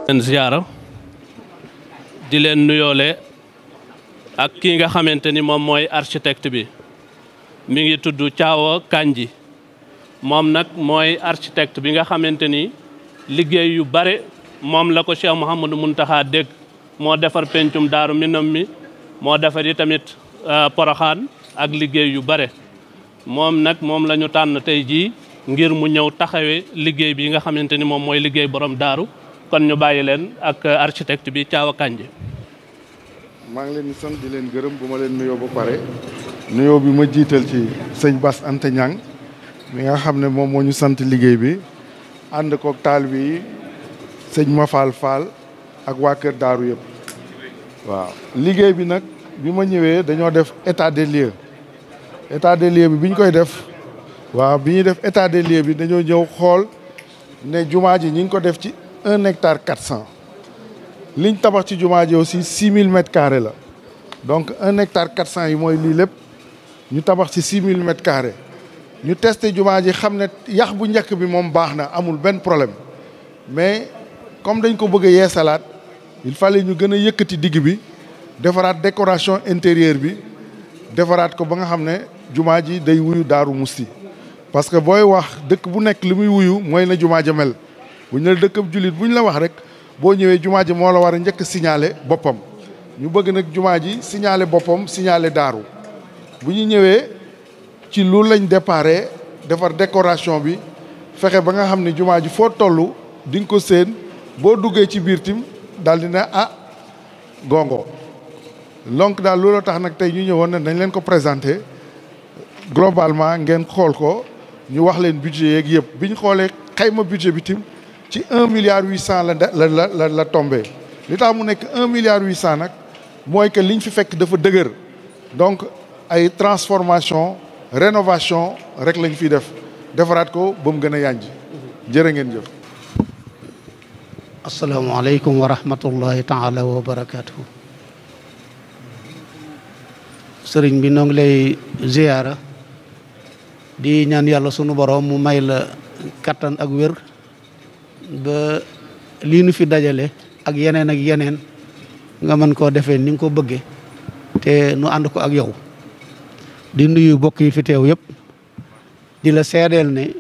leen ziyaara di leen nuyoole ak kii nga xamante ni moom mooy architecte bi mi ngi tudd Thiawo Kandji moom nag mooy architecte bi nga xamante ni liggéey yu bare moom la ko Cheikh Mouhamadou Mountakha dégg moo defar pencum Daaru Minam mi moo defar yi tamit Poroxaan ak liggéey yu bare moom nag moom la ñu tànn tey jii ngir mu ñëw taxawee liggéey bi nga xamante ni moom mooy liggéey borom daaru kon ñu bàyyi leen ak architecte bi Thiawo Kandji. maa ngi leen di sant di leen gërëm bu ma leen nuyoo ba pare nuyoo bi ma jiital ci sëñ Bass Anta Niang mi nga xam ne moom moo ñu sant liggéey bi ànd koog taalibe yi sëñ Mafal Fall ak waa Kër Daaru yëpp. waaw liggéey bi nag bi ma ñëwee dañoo def état des lieux bi bi ñu koy def waaw bi ñuy def état des lieux bi dañoo ñëw xool ne jumaa ji ñi ngi ko def ci 1 hectare 400 liñ tabax ci jumaa ji aussi 6000 mètres carrés la donc 1 hectare 400 yi mooy lii lépp ñu tabax ci 6000 mètres carrés ñu testé jumaa ji xam ne yax bu njëkk bi moom baax na amul benn problème mais comme dañ ko bëgg a yeesalaat il fallait ñu gën a yëkkati digg bi defaraat décoration intérieure bi defaraat ko ba nga xam ne jumaa ji day wuyu Daaru Musti parce que booy wax dëkk bu nekk li muy wuyu mooy na jumaa ja mel bu ñu la dëkkab jullit bu ñu la wax rek boo ñëwee jumaa ji moo la war a njëkk signaler boppam ñu bëgg nag jumaa ji signaler boppam signaler daaru bu ñu ñëwee ci loolu lañ déparé defar décoration bi fexe ba nga xam ne jumaa ji foo toll di nga ko séen boo duggee ci biir tim daal di ne gongo donc daal loolu tax nag tey ñu ñëwoon ne dañ leen ko présenté globalement ngeen xool ko ñu wax leen budget yeeg yëpp bi ñu xoolee xayma budget bi tim ci 1,8 la tombé li tax mu nekk 1,8 nag mooy que liñ fi fekk dafa dëgër donc ay transformation rénovation rek lañ fiy defaraat ko ba mu gën a yànj jërë ngeen jëf. asalaamaaleykum wa rahmatullahi taala wa barakaatuhu. sëriñ bi noo ngi lay ziyaara di ñaan yàlla sunu borom mu may la kattan ak wér ba lii nu fi dajale ak yeneen nga mën koo defee ni nga ko bëggee te nu ànd ko ak yow di nuyu bokk yi fi teew yëpp di la seedeel ne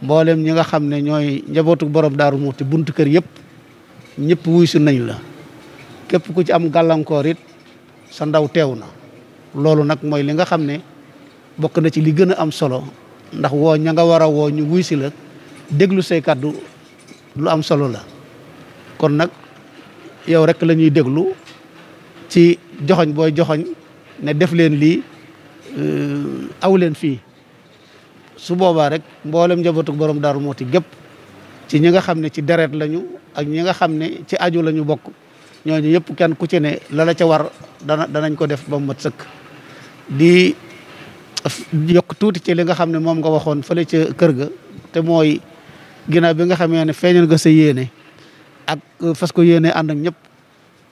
mboolem ñi nga xam ne ñooy njabootu borom Daaru Muxti buntu kër yëpp ñëpp wuy si nañ la képp ku ci am gàllankoor it sa ndaw teew na loolu nag mooy li nga xam ne bokk na ci li gën a am solo ndax woo ña nga war a woo ñu wuy si la déglu say kàddu lu am solo la kon nag yow rek la ñuy déglu ci joxoñ booy joxoñ ne def leen lii aw leen fii su boobaa rek mboolem njabootu borom Daaru Muxti gépp ci ñi nga xam ne ci deret lañu ak ñi nga xam ne ci aju lañu bokk ñooñu yëpp kenn ku ci ne la ca war danañ ko def ba mu mat sëkk. di yokk tuuti ci li nga xam ne moom nga waxoon fële ca kër ga te mooy ginnaaw bi nga xamee ne feeñal nga sa yéene ak fas ko yéene ànd ak ñëpp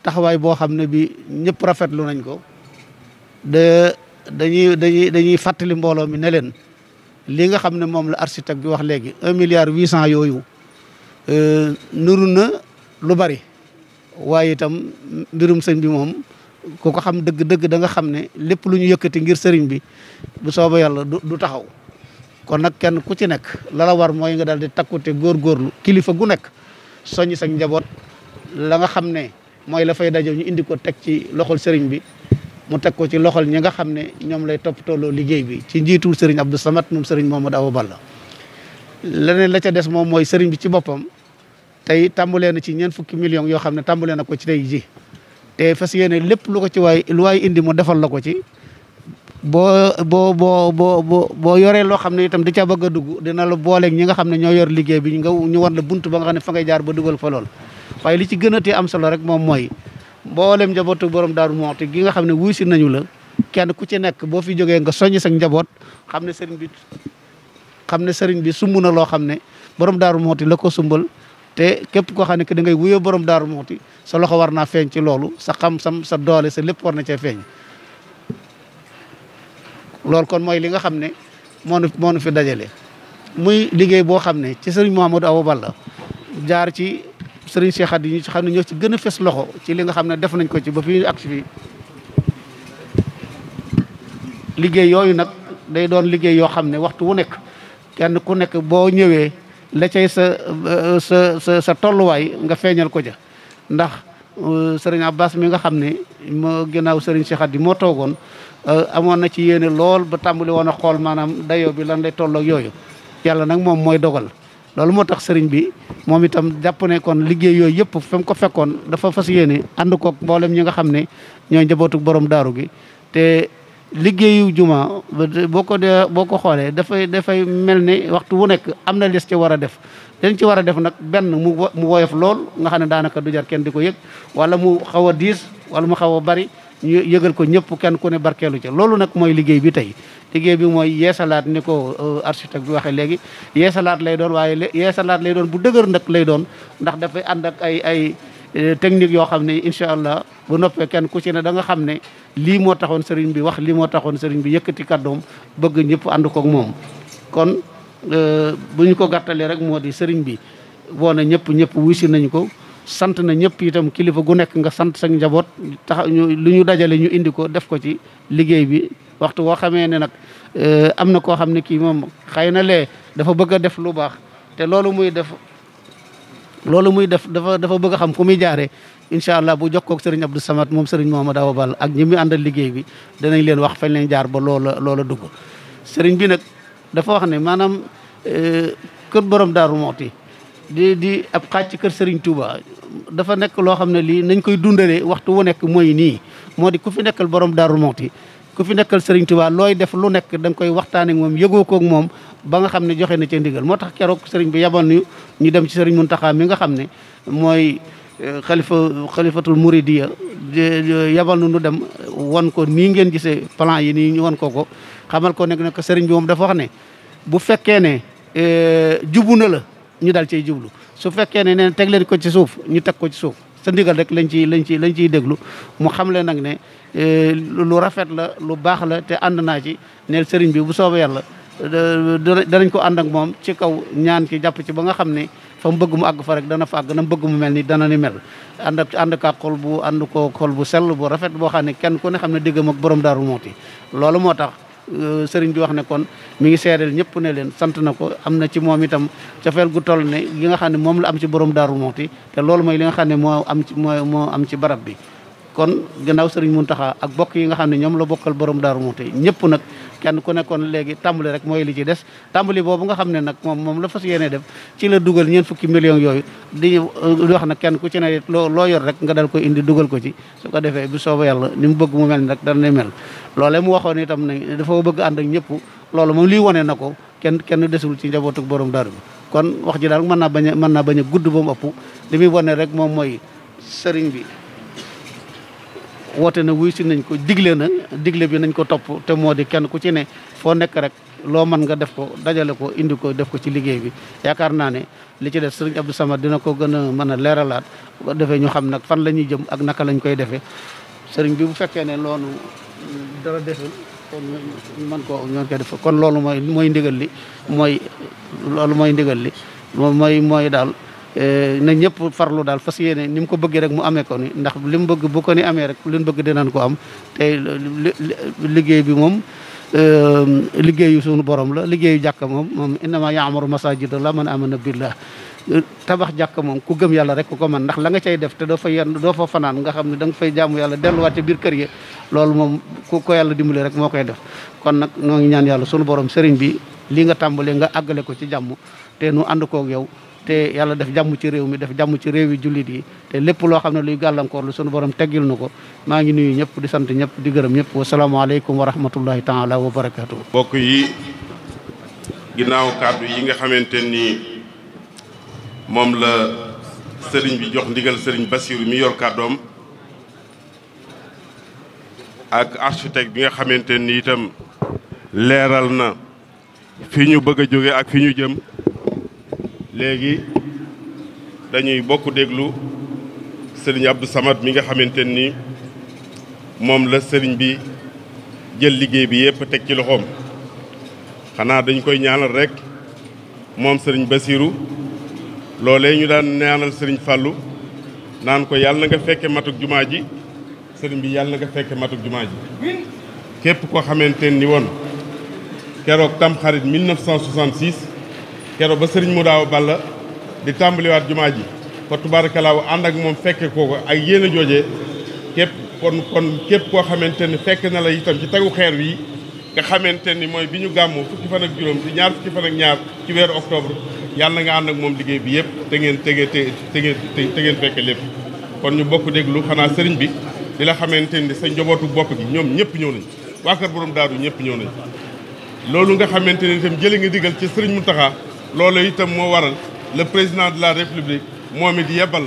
taxawaay boo xam ne bi ñëpp rafetlu nañ ko dañuy fàttali mbooloo mi ne leen li nga xam ne moom la architecte bi wax léegi 1,8 yooyu nuru na lu bari waaye itam mbirum sëñ bi moom ku ko xam dëgg-dëgg da nga xam ne lépp lu ñu yëkkati ngir sëriñ bi bu soobee yàlla du taxaw kon nag kenn ku ci nekk la war mooy nga daal di takkute góorgóorlu kilifa gu nekk soññ sa njaboot la nga xam ne mooy la fay daje ñu indi ko teg ci loxol sëriñ bi mu teg ko ci loxol ñi nga xam ne ñoom lay toppatooloo liggéey bi ci njiitul sëriñ Abdou Samad moom sëriñ Mamadou Awa Balla leneen la ca des moom mooy sëriñ bi ci boppam tey tàmbalee na ci ñeent fukki millions yoo xam ne tàmbalee na ko ci tey ji te fas yéene lépp lu ko ci lu waay indi mu defal la ko ci boo yoree loo xam ne itam di ca bëgg a dugg dina la booleeg ñi nga xam ne ñoo yor liggéey bi ñu wan la bunt ba nga xam ne fa ngay jaar ba dugal fa lool waaye li ci gën a tee am solo rek moom mooy mboolem njabootu borom Daaru Muxti gi nga xam ne wuy si nañu la kenn ku ci nekk boo fi jógee nga soññ sa njaboot xam ne sëriñ bi sumb na loo xam ne borom Daaru Muxti la ko sumbal te képp koo xam ne que da ngay wuyoo borom Daaru Muxti sa loxo war naa feeñ ci loolu sa xam-xam sa doole sa lépp war na cee feeñ loolu kon mooy li nga xam ne moo nu fi dajale muy liggéey boo xam ne ci sëriñ Mouhamadou Awa Balla jaar ci sëriñ Cheikh Khady ñi ci xam ne ñoo ci gën a fes loxo ci li nga xam ne def nañ ko ci ba fii ak si fii liggéey yooyu nag day doon liggéey yoo xam ne waxtu wu nekk kenn ku nekk boo ñëwee la cay sa tolluwaay nga feeñal ko ca ndax sëriñ Abbas mi nga xam ne moo ginnaaw sëriñ Cheikh Khady moo toogoon amoon na ci yéene lool ba tàmbali woon a xool maanaam dayoo bi lan lay tolloog yooyu yàlla nag moom mooy dogal loolu moo tax sëriñ bi moom itam jàpp ne kon liggéey yooyu yëpp fa mu ko fekkoon dafa fas yéene ànd koog mboolem ñi nga xam ne ñooy njabootu borom daaru gi te liggéeyu juma boo ko xoolee dafay mel ni waxtu wu nekk am na les ci war a def dañ ci war a def nag benn mu woyof lool nga xam ne daanaka du jar kenn di ko yëg wala mu xaw a diis wala mu xaw a bari ñu yëgal ko ñëpp kenn ku ne barkeelu ca loolu nag mooy liggéey bi tey liggéey bi mooy yeesalaat ni ko architecte bi waxee léegi yeesalaat lay doon waaye yeesalaat lay doon bu dëgër nag lay doon ndax dafay ànd ak ay technique yoo xam ne incha allah bu noppee kenn ku ci ne da nga xam ne lii moo taxoon sëriñ bi wax lii moo taxoon sëriñ bi yëkkati kàddoom bëgg ñëpp ànd koog moom kon bu ñu ko gàttalee rek moo di sëriñ bi woo na ñëpp wusi nañ ko sant na ñëpp itam kilifa gu nekk nga sant sa njaboot tax lu ñu dajale ñu indi ko def ko ci liggéey bi waxtu woo xamee ne nag am na koo xam ne kii moom xëy na lee dafa bëgg a def lu baax te loolu muy def dafa bëgg a xam fu muy jaaree incha allah bu jokkoo ak sëriñ Abdou Samad moom sëriñ Mouhamadou Awa Ball ak ñi muy àndal liggéey bi danañ leen wax fañ leen jaar ba loola dugg sëriñ bi nag dafa wax ne maanaam kër borom Daaru Muxti di ab xaaj ci kër sëriñ Touba dafa nekk loo xam ne lii nañ koy dundalee waxtu wu nekk mooy nii moo di ku fi nekkal borom Daaru Muxti ku fi nekkal sëriñ Touba looy def lu nekk da nga koy waxtaanee ak moom yëgoo koog moom ba nga xam ne joxe na ca ndigal moo tax keroog sëriñ bi yabal ñu dem ci sëriñ Muntaxa mi nga xam ne mooy xalifatul muridiya yabal nu dem won ko nii ngeen gisee plan yi nii ñu won ko xamal ko nekk nag sëriñ bi moom dafa wax ne bu fekkee ne jubu na la ñu daal ciy jublu su fekkee ne neen teg leen ko ci suuf ñu teg ko ci suuf sa ndigal rek lañ ciy déglu mu xam le nag ne lu rafet la lu baax la te ànd naa ci neel sëriñ bi bu soobee yàlla danañ ko ànd ak moom ci kaw ñaan ki jàpp ci ba nga xam ne fa mu bëgg mu àgg fa rek dana fa àgg na mu bëgg mu mel ni dana ni mel ànd kaa xol bu sell bu rafet boo xam ne kenn ku ne xam ne diggam ak borom Daaru Muxti loolu moo tax sëriñ bi wax ne kon mi ngi seedeel ñëpp ne leen sant na ko am na ci moom itam cofeel gu toll ne li nga xam ne moom la am ci borom Daaru Muxti te loolu mooy li nga xam ne moo am ci barab bi kon gannaaw sëriñ Muntaxa ak bokk yi nga xam ne ñoom la bokkal borom Daaru Muxti ñëpp nag kenn ku nekkoon léegi tàmbali rek mooy li ci des tàmbali boobu nga xam ne nag moom la fas yéene def ci la dugal ñeent fukki millions yooyu di wax nag kenn ku ci ne loo yor rek nga dal ko indi dugal ko ci su ko defee bu soobee yàlla ni mu bëgg mu mel ni rek dana mel loolee mu waxoon itam ne dafa bëgg ànd ak ñëpp loolu moom lii wane na ko kenn desul ci njabootu borom daaru bi kon wax ji daal mën naa bañ a gudd ba mu ëpp li muy wane rek moom mooy sëriñ bi woote na wuy si nañ ko digle bi nañ ko topp te moo di kenn ku ci ne foo nekk rek loo mën nga def ko dajale ko indi ko def ko ci liggéey bi yaakaar naa ne li ci def sëriñ Abdou Samad dina ko gën a mën a leeralaat bu ko defee ñu xam nag fan la ñuy jëm ak naka lañ koy defee sëriñ bi bu fekkee ne loolu dara desul kon mën koy def kon loolu mooy ndigal li mooy daal na ñëpp farlu daal fas yéene ni mu ko bëggee rek mu amee ko ni ndax li mu bëgg bu ko ni amee rek li mu bëgg dinañ ko am te liggéey bi moom liggéeyu suñu borom la liggéeyu jàkka moom innama yaamaru masajidallah man amana billah tabax jàkka moom ku gëm yàlla rek ku ko mën ndax la nga cay def te doo fa fanaan nga xam ne da nga fay jaamu yàlla delluwaat ci biir kër yi loolu moom ku ko yàlla dimbali rek moo koy def kon nag ñoo ngi ñaan yàlla suñu borom sëriñ bi lii nga tàmbalee nga àggale ko ci jàmm te nu ànd koog yow te yàlla def jàmm ci réew mi def jàmm ci réew yi jullit yi te lépp loo xam ne luy gàllankoor lu sunu borom teggil na ko maa ngi nuyu ñëpp di sant ñëpp di gërëm ñëpp wasalaamaaleykum wa rahmatullahi taala wa barakaatu. mbokk yi ginnaaw kàddu yi nga xamante ni moom la sëriñ bi jox ndigal sëriñ Bassirou mi yor kàddoom ak architecte bi nga xamante ni itam leeral na fi ñu bëgg a jóge ak fi ñu jëm. léegi dañuy bokk déglu sëriñ Abdou Samad mi nga xamante ni moom la sëriñ bi jël liggéey bi yëpp teg ci loxoom xanaa dañ koy ñaanal rek moom sëriñ Bassirou loolee ñu daan ñaanal sëriñ Fallou naan ko yàlla na nga fekke matuk jumaa ji sëriñ bi yàlla na nga fekke matuk jumaa ji képp koo xamante ni woon keroog tamxarit 1966 keroog ba sëriñ Moudaaw Balla di tàmbaliwaat jumaa ji fa tubaarakalaaw ànd ak moom fekke kooko ak yéen a joojee képp koo xamante ni fekk na la itam ci tegu xeer wi nga xamante ni mooy bi ñu gàmmoo fukki fan ak juróom ci ñaar fukki fan ak ñaar ci weeru octobre yàlla nga ànd ak moom liggéey bi yëpp te ngeen fekke lépp kon ñu bokk déglu xanaa sëriñ bi di la xamante ni sa njobootu bopp gi ñoom ñëpp ñëw nañ waa kër borom daaru ñëpp ñëw nañ loolu nga xamante ni itam jële nga digal ci sëriñ Mountakha loolu itam moo waral le président de la république moom it yebal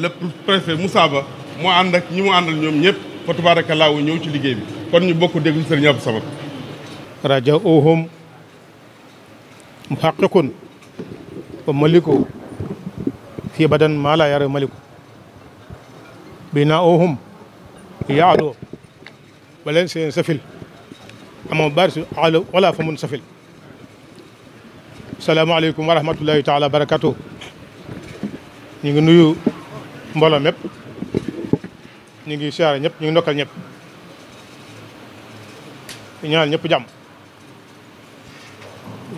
le préfet Moussa Ba moo ànd ak ñi mu àndal ñoom ñëpp fa tabaarakallaahu ñëw ci liggéey bi kon ñu bokk déglu sëriñ Abdou Samad raja'uhum muhaqqiqun wa maliku fi badan ma la yara maliku bina'uhum ya'lu waleen seen safil ama barisu ala wala fa mun safil salaamaaleykum wa rahmatullahi taala barakatuh ñu ngi nuyu mbooloo mépp ñu ngi siyaare ñëpp ñu ngi ndokkal ñëpp ñaanal ñëpp jàmm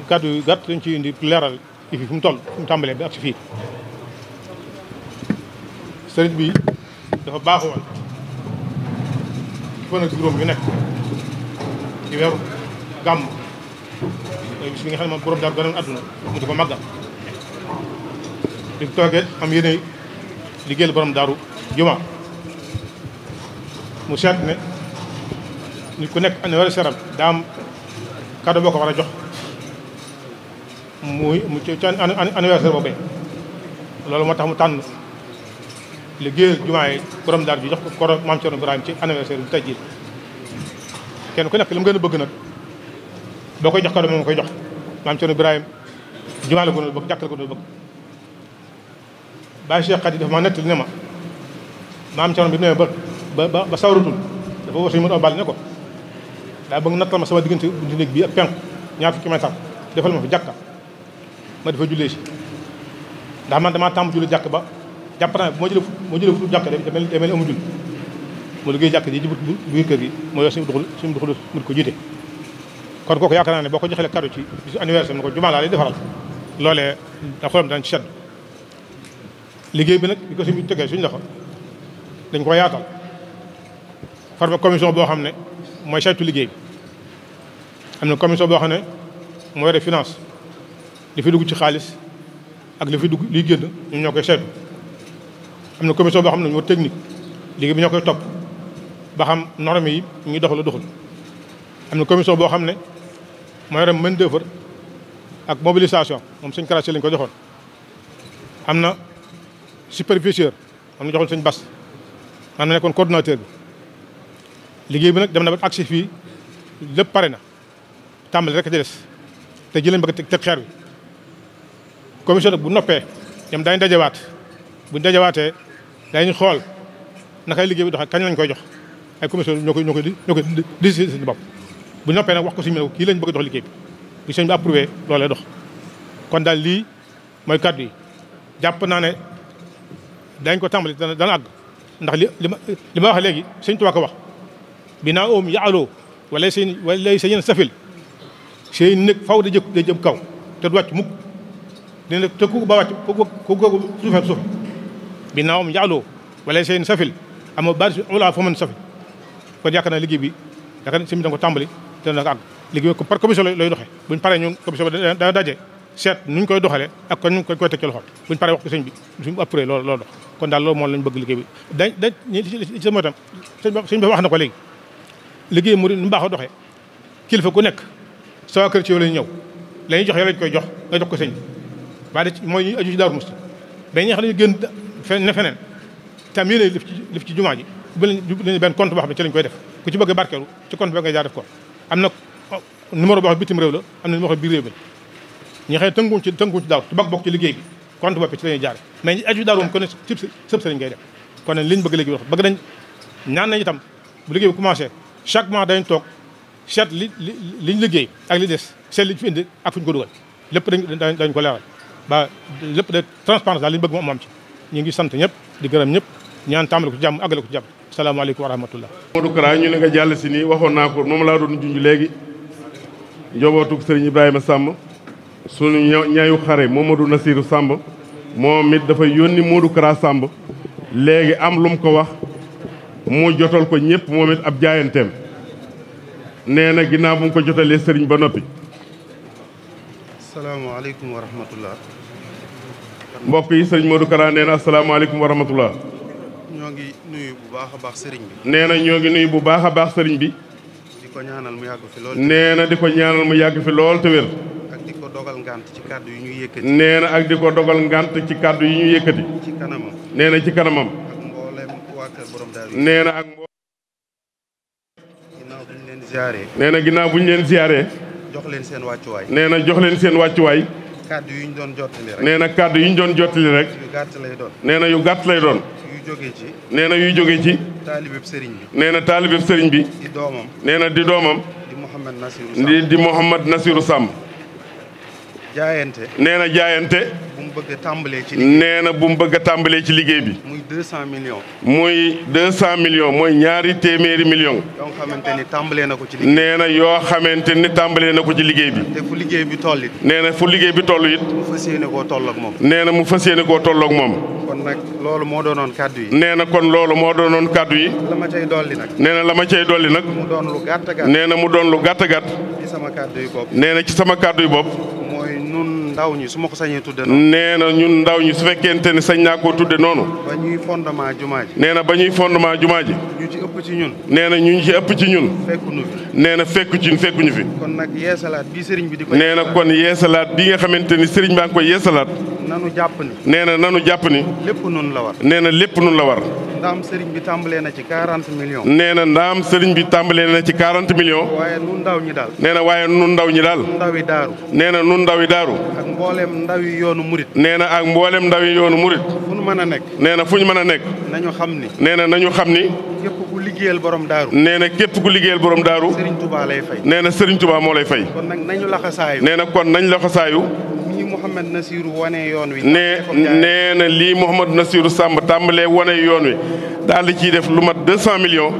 kàddu yu gàtt dañ ci indi leeral yi fi fu mu toll fu mu tàmbalee bi ak si fii sëriñ bi dafa baaxoon fan ak juróom yu nekk ci weeru gàmm mooy bis bi nga xam ne moom borom daal gënoon àdduna mu di ko màggal di toogee am yéene liggéeyal borom daaru juma mu seet ne nit ku nekk anniversaire am daa am cadeau boo ko war a jox mu ci anniversaire boobee loolu moo tax mu tànn liggéeyal jumaa yi borom daaru ji jox ko koro maam Cerno Ibrahima ci anniversaire bi tey jii kenn ku nekk li mu gën a bëgg nag boo koy jox cadeau moom koy jox maam Cerno Ibrahima jumaa la gënoon bëgg jàkk la gënoon bëgg Baye Cheikh Khady dafa ma nettali ne ma maam Cerno bi ne ba sawratul dafa woo suñu mën a bal ne ko daa bëgg nattal ma sama diggante buntu néeg bii ak penku ñaar fukki mètre defal ma fi jàkka ma dafa jullee si ndax man damaa tàmm julli jàkk ba jàpp naa moo jëlee fu jàkk day mel ni amu julli mu liggéey jàkk ji ci biir kër gi moo yor suñu duxul mu di ko jiite kon kooku yaakaar naa ne boo ko joxee cadeau ci bisu anniversaire na ko jumaa laa lay defaral loolee da xolam danañ ci sedd liggéey bi nag bi ko suñu tegee suñu loxo dañ ko yaatal formé commission boo xam ne mooy saytu liggéey bi am na commission boo xam ne moo yore finance li fi dugg ci xaalis ak li fi dugg liy génn ñun ñoo koy saytu am na commission boo xam ne ñoo technique liggéey bi ñoo koy topp ba xam norme yi ñu ngi doxal doxul am na commission boo xam ne moo yore main d'œuvre ak mobilisation moom sëñ Kara lañ ko joxoon am na superviseur am na joxoon sëñ Bass am na nekkoon coordonnateur bi liggéey bi nag dem na ba agsi fii lépp pare na tàmbali rek a des te jëleen bëgg teg xeer bi commission nag bu noppee ñoom daañu dajawaat bu ñu dajawaatee dañu xool nakay liggéey bi doxee kañ lañ koy jox ay commission ñoo koy di seen bopp bu noppee nag wax ko suñu ne kii lañ bëgg a jox liggéey bi bu sëñ bi approuvé loolee dox kon daal lii mooy kàddu yi jàpp naa ne dañ ko tàmbali dana àgg ndax li ma wax léegi sëñ Tuubaa ko wax binaa oom yaaloo wala sa yéen safil seen nekk faw da jëm kaw te du wàcc mukk dina te ku ba wàcc ku suufe suufe binaa oom yaaloo wala seen safil ama bari ulaa fa mën safil kon yaakaar naa liggéey bi yaakaar naa sëñ bi da nga ko tàmbali te dana ko àgg liggéey bi par commission lay doxee buñ paree ñun commission bi dana daje seet nuñ koy doxalee ak kon ñu koy teg ci loxo buñ paree wax ko sëñ bi suñu appuré loolu dox kon daal loolu moom lañ bëgg liggéey bi dañ ci mooy tam sëñ bi wax na ko léegi liggéey mu nu mbaaxoo doxee kilifa ku nekk sa kër ci yow lañu ñëw la ñuy jox yow lañ koy jox nga jox ko sëñ bi waaye da mooy ñu aju ci Daaru Musti dañ ñeex dañu gën feneen tam yéene lif ci jumaa ji lañu benn compte boo xam ne ci lañ koy def ku ci bëgg barkeelu ci compte bi ngay jaar def ko am na numéro boo xam bitim réew la am na numéro biir réew mi ñi xëy tënkuñ ci daaw te bokk ci liggéey bi compte bopp ci la ñuy jaar mais ñi aju ci Daaru moom kon ne sëb sëriñ ngay def kon nag liñ bëgg léegi wax bëgg nañ ñaan nañ itam bu liggéey bi commencé chaque mois dañ toog seet liñ liggéey ak li des seet liñ fi indi ak fu ñu ko dugal lépp dañ ko leeral ba lépp de transparence daal li ñu bëgg mu am ci ñu ngi sant ñëpp di gërëm ñëpp ñaan tàmbale ko ci jàmm àggale ko ci jàmm salaamaaleykum wa rahmatullah. Modou Kara ñu ne nga jàll si nii waxoon naa ko moom laa doon junj léegi njobootu Serigne Ibrahima Samb sunu ñaayu xare Mamadou Nassirou Samb moom it dafa yónni Modou Kara Samb léegi am lu mu ko wax mu jotal ko ñëpp moom it ab jaayanteem nee na ginnaaw bu mu ko jotalee Serigne ba noppi. asalaamaaleykum wa rahmatullah. mbokk yi Serigne Modou Kara nee na asalaamaaleykum wa rahmatullah. ñoo ngi nuyu bu baax a baax Serigne bi. nee na ñoo ngi nuyu bu baax a baax Serigne bi. di ko ñaanal mu yàgg fi lool. nee na di ko ñaanal mu yàgg fi lool te wér. ak di ko dogal ngant ci kàddu yi ñuy yëkkati. nee na ak di ko dogal ngant ci kàddu yi ñuy yëkkati. ci kanamam. nee na ci kanamam. ak mboolem waa kër borom daaru. nee na ak ginnaaw bu ñu leen ziaree. nee na ginnaaw bu ñu leen ziaree. jox leen seen wàccuwaay. nee na jox leen seen wàccuwaay. kàddu yi ñu doon jottali rek. nee na kàddu yi ñu doon jottali rek. yu gàtt lay doon. nee na yu gàtt lay doon. yu jógee ci. nee na yuy jóge ci. taalibeb Serigne bi. nee na taalibeb Serigne bi. di doomam. nee na di doomam. di Mouhamed Nassirou Samb. di Mouhamed Nassirou Samb. jaayante. nee na jaayante. bu mu bëgg a tàmbalee ci liggéey. nee na bu mu bëgg a tàmbalee ci liggéey bi. muy 200 millions. muy 200 millions mooy ñaari téeméeri millions. yoo xamante ni tàmbalee na ko ci liggéey. nee na yoo xamante ni tàmbalee na ko ci liggéey bi. te fu liggéey bi toll it. nee na fu liggéey bi toll it. mu fas yéene koo toll ak moom. nee na mu fas yéene koo toll ak moom. kon nag loolu moo doonoon kàddu yi. nee na kon loolu moo doonoon kàddu yi. la ma cay dolli nag. nee na la ma cay dolli nag. mu doon lu gàtt gàtt. nee na mu doon lu gàtt gàtt. ci sama kàddu yi bopp. nee na ci sama kàddu yi bopp. mooy nun ndaw ñi su ma ko sañee tudde noonu. nee na ñun ndaw ñi su fekkente ne sañ naa koo tudde noonu. ba ñuy fondement jumaa ji. nee na ba ñuy fondement jumaa ji. ñu ci ëpp ci ñun. nee na ñu ci ëpp ci ñun. fekkuñu fi. nee na fekkuñu fi. kon nag yeesalaat bii sëriñ bi di ko. nee na kon yeesalaat bi nga xamante ni sëriñ baa ngi koy yeesalaat. nanu jàpp ni. nee na nanu jàpp ni. lépp nun la war. nee na lépp nun la war. ndaam sëriñ bi tàmbalee na ci 40 millions. nee na ndaam sëriñ bi tàmbalee na ci 40 millions. waaye nun ndaw ñi daal. nee na waaye nun ndaw ñi daal. ndawi daaru. nee na nun ndawi daaru. ak mboolem ndawi yoonu murit. nee na ak mboolem ndawi yoonu murit. fu ñu mën a nekk. nee na fu ñu mën a nekk. nañu xam ni. nee na nañu xam ni. képp ku liggéeyal borom daaru. nee na képp ku liggéeyal borom daaru. Serigne Touba lay fay. nee na Serigne Touba moo lay fay. kon nag nañu laxasaayu. nee na kon nañ laxasaayu. ñi Mouhamed Nassirou wane yoon wi. nee na lii Mouhamed Nassirou Samb tàmbalee wane yoon wi daal di ciy def lu mat 200 millions.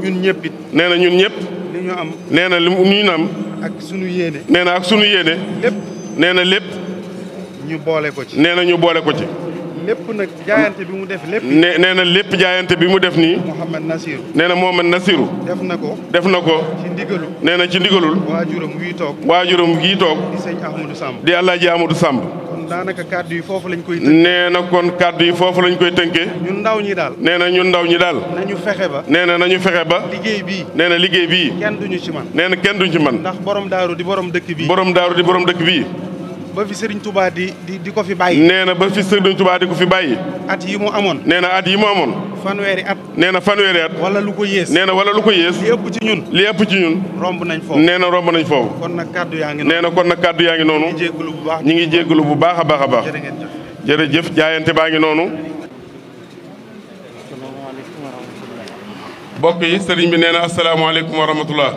ñun ñëpp it. nee na ñun ñëpp. li ñu am. nee na li ñu am. ak sunu yéene. nee na ak sunu yéene. lépp. nee na lépp. ñu boole ko ci. nee na ñu boole ko ci. lépp nag jaayante bi mu def lépp. nee na lépp jaayante bi mu def nii. Mouhamed Nassirou. nee na Mouhamed Nassirou. def na ko. def na ko. ci ndigalu. nee na ci ndigalul. waajuram wii toog. waajuram gii toog. di sëñ Ahmadou Samb. di Alaaji Amadou Samb. kon daanaka kàddu yi foofu lañ koy tënkee. nee na kon kàddu yi foofu lañ koy tënkee. ñun ndaw ñi daal. nee na ñun ndaw ñi daal. nañu fexe ba. nee na nañu fexe ba. liggéey bii. nee na liggéey bii. kenn duñu ci man. nee na kenn duñ ci man. ndax borom daaru di borom dëkk bii. borom daaru di borom dëkk bii. ba fi Serigne Touba di ko fi bàyyi. nee na ba fi Serigne Touba di ko fi bàyyi. at yi mu amoon. nee na at yi mu amoon. fanweeri at. nee na fanweeri at. wala lu ko yées. nee na wala lu ko yées. li ëpp ci ñun. li ëpp ci ñun. romb nañ foofu. nee na romb nañ foofu. kon nag kàddu yaa ngi noonu. nee na kon nag kàddu yaa ngi noonu. ñu ngi jéggalu bu baax. ñu ngi jéggalu bu baax a baax a baax. jërë ngeen jëf. jërëjëf jaayante baa ngi noonu. mbokk yi sëriñ bi nee na asalaamaaleykum wa rahmatullah.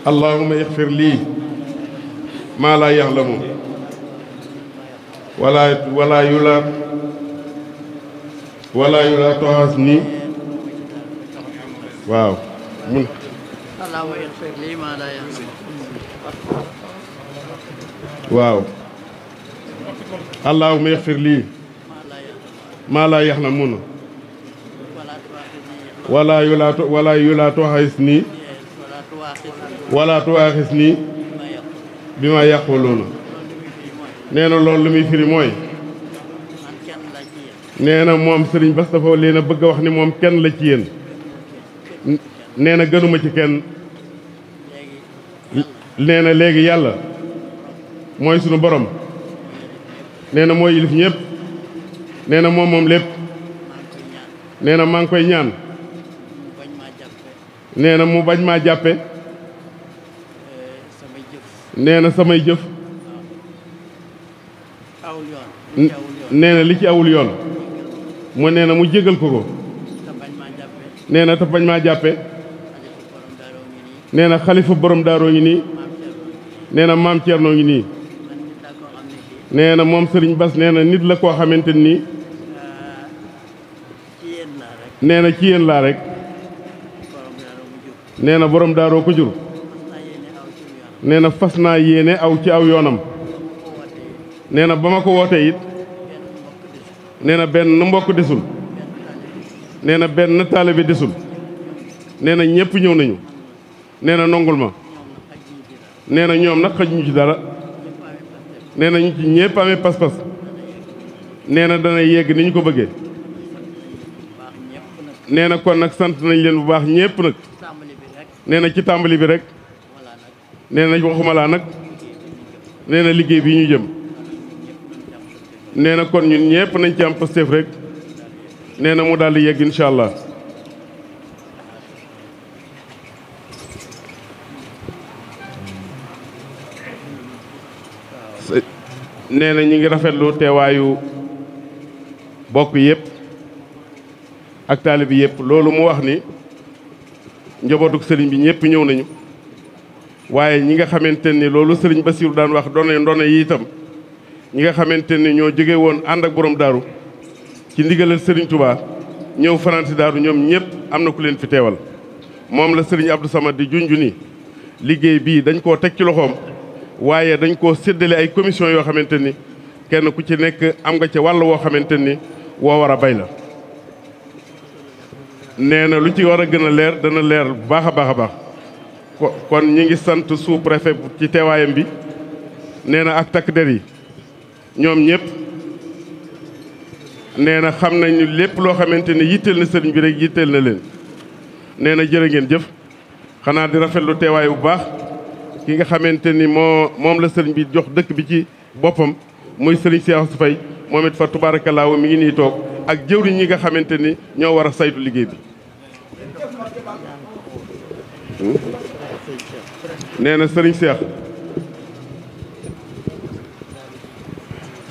allahumma yaxfir lii maa laa yaxlamu wala yula toxas nii waaw mun allahumma yaxfir lii maa laa yaxlamu waaw allahumma yaxfir lii maa laa yaxlamun wala yula toxas nii wala tuwaaxis nii bi ma yàquluuna. nee na loolu lu muy firi mooy. nee na moom Serigne Bass dafa leen a bëgg a wax ni moom kenn la ci yéen. nee na gënuma ci kenn. nee na léegi yàlla mooy sunu borom. nee na mooy yilif ñëpp. nee na moom lépp. nee na maa ngi koy ñaan. nee na mu bañ maa jàppe. nee na samay jëf. nee na li ci awul yoon. mu nee na mu jégal ko. nee na te bañ maa jàppe. nee na xalifa borom daaroo ngi nii. nee na maam Thierno ngi nii nee na moom Serigne Bass nee na nit la koo xamante nii nee na ci yéen laa rek nee na borom daaroo ko jur nee na fas naa yéene aw ci aw yoonam nee na ba ma ko wootee it nee na benn mbokk desul nee na benn taalibe desul nee na ñëpp ñëw nañu nee na nongul ma nee na ñoom nag xëj ñu ci dara nee na ñu ci ñëpp amee pas-pas nee na dana yegg ni ñu ko bëggee nee na kon nag sant nañ leen bu baax ñëpp nag nee na ci tàmbali bi rek nee na waxuma laa nag nee na liggéey bi ñu jëm nee na kon ñun ñëpp nañ ci am Pastef rek nee na mu daal di yegg incha allah. nee na ñu ngi rafetlu teewaayu bokk yëpp ak taalibe bi yëpp loolu mu wax ni njabootuk sëriñ bi ñëpp ñëw nañu waaye ñi nga xamante ni loolu sëriñ Bassirou daan wax ndone yi itam ñi nga xamante ni ñoo jóge woon ànd ak borom daaru ci ndigalal sëriñ Touba ñëw faransi daaru ñoom ñëpp am na ku leen fi teewal moom la sëriñ Abdou Samad di junju ni liggéey bii dañ koo teg ci loxoom waaye dañ koo séddale ay commission yoo xamante ni kenn ku ci nekk am nga ca wàll woo xamante ni woo war a bay la nee na lu ci war a gën a leer dana leer bu baax a baax a baax kon ñi ngi sant sous-préfet ci teewaayam bi nee na ak takk der yi ñoom ñëpp nee na xam nañu lépp loo xamante ni yitteel na sëriñ bi rek yitteel na leen nee na jërë ngeen jëf xanaa di rafetlu teewaay bu baax ki nga xamante ni moom la sëriñ bi jox dëkk bi ci boppam muy sëriñ Cheikh Faye moom it fa tubaarakallaahu mi ngi nii toog ak jëwriñ ñi nga xamante ni ñoo war a saytu liggéey bi nee na sëriñ Cheikh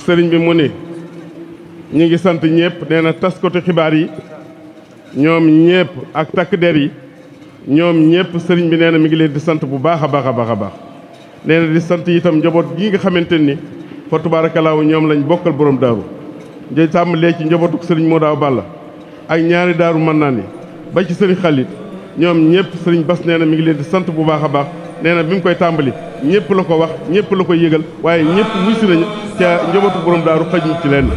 sëriñ bi mu ni ñi ngi sant ñëpp nee na taskatu xibaar yi ñoom ñëpp ak takk der yi ñoom ñëpp sëriñ bi nee na mi ngi leen di sant bu baax a baax a baax a baax nee na di sant itam njaboot gi nga xamante ni fa tubaarakallaahu ñoom lañ bokkal borom daaru di tàmbalee ci njabootuk sëriñ Modou Balla ak ñaari daaru mën naa ni ba ci sëriñ Khalid ñoom ñëpp sëriñ Bass nee na mi ngi leen di sant bu baax a baax nee na bi mu koy tàmbali ñëpp la ko wax ñëpp la koy yëgal waaye ñëpp wuy si nañu ca njabootuk borom daaru xajuñ ci leen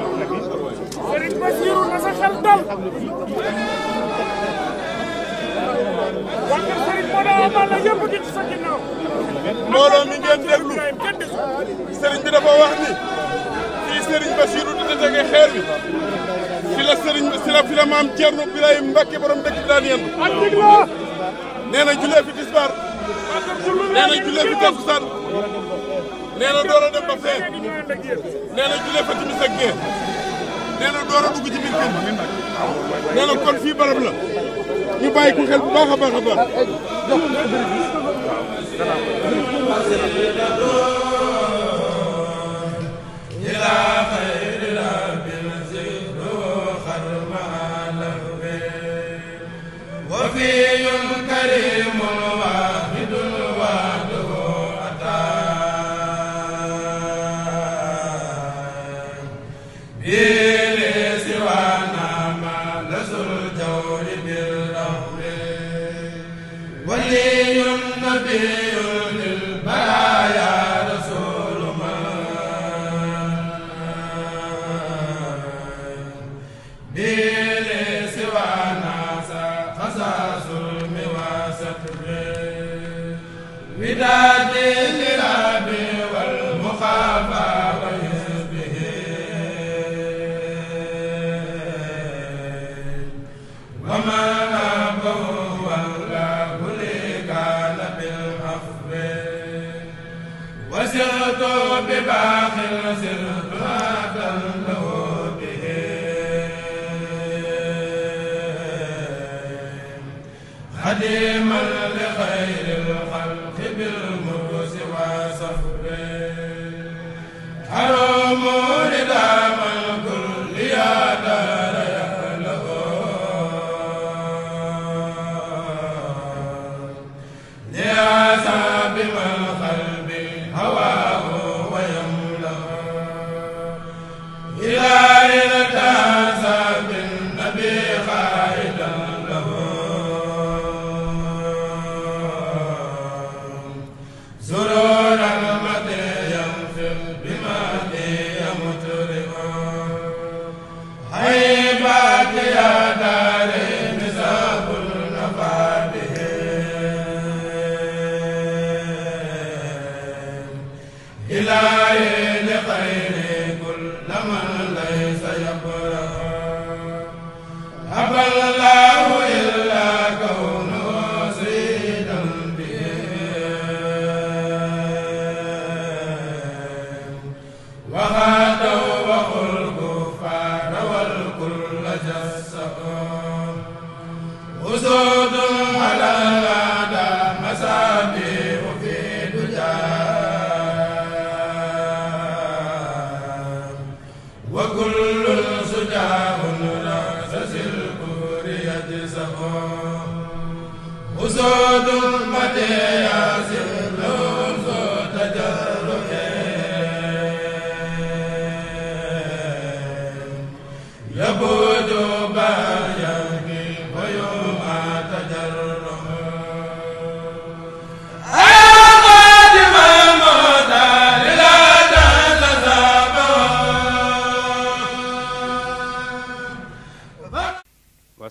Serigne Bassirou na sa xel dal waa kër Serigne Modou Balla yëpp gi ci sa ginnaaw mbooloo mi ngeen déglu Serigne bi dafa wax ni fii Serigne Bassirou di tege xeer bi fi la Serigne fi la maam Thierno Birahim Mbacke borom dëkk bi daan yenn nee na julee fi tisbaar nee na julee fi takkusaan nee na door a dem ba fee nee na julee fa timis ak gee nee na door a dugg ci biir kër nee na kon fii barab la ñu bàyyi ko xel bu baax a baax a baax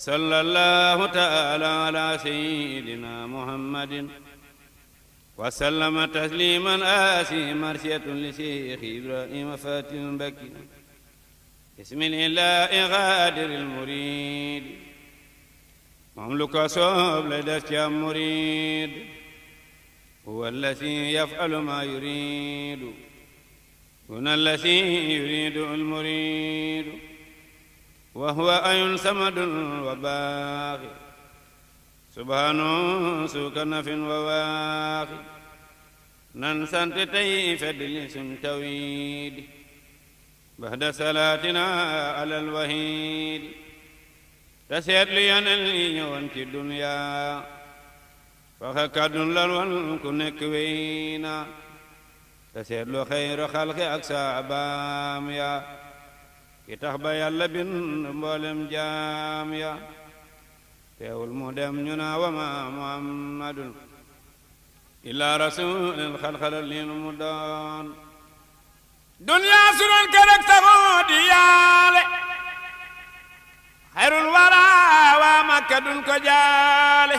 وصلى الله تعالى على سيدنا محمد وسلم تسليما آسي مرسية لشيخ إبراهيم فاتح بكي بسم الله غادر المريد مملك صوب لدى مريد هو الذي يفعل ما يريد هنا الذي يريد المريد وهو أي سمد وباقي سبحانه سوك نف وواقي ننسان تتيف دلسم تويد بعد صلاتنا على الوحيد تسير لينا اليوم في الدنيا فخكد للون كنكوينا تسير له خير خلق أكسى أبام يا ki tax ba yàlla bind mboolem jaam ya teewul mu dem ñu naa wa ma muhammadun illa rasulil xalxalal li nu mu doon duniyaa su doon kerek tamoo di yaale xayrul wara waa makka dun ko jaale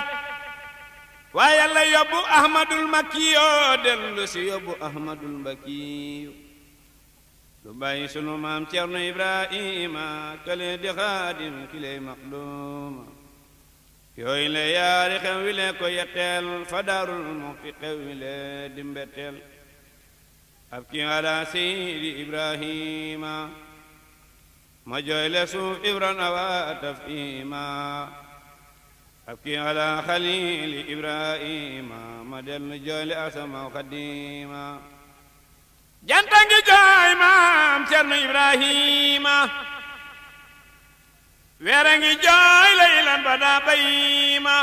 waaye yàlla yóbbu ahmadul makkiyo dellu si yóbbu ahmadul makkiyo lu bàyyi sunu maam Cerno Ibrahima kale di xaadim kiley maqduma yooyu le yaari xew wi le ko yetteel fa Daarul Muxti xew wi le di mbetteel ab ki ala seydi Ibrahima ma jooy le suuf ibran awa tafima ab ki ala xalili Ibrahima ma dellu jooy le asamaw xadima janta ngi jooy baay maam Cerno Ibrahima weera ngi jooy laylan ba daa bayima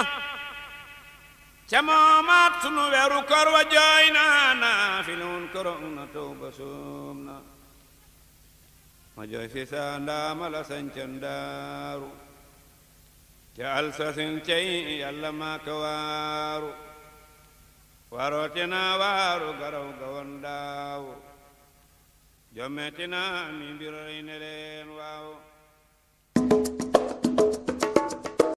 ca moomaat sunu weeru kor wa jooy na fi nun korong na tawba soom na ma jooy fi saa ndaama la sañcan daaru ca alsasin cey yàlla maa ka waaru warootina waaru garaw ga won daawu jommetina mi mbir rey ne leen waaw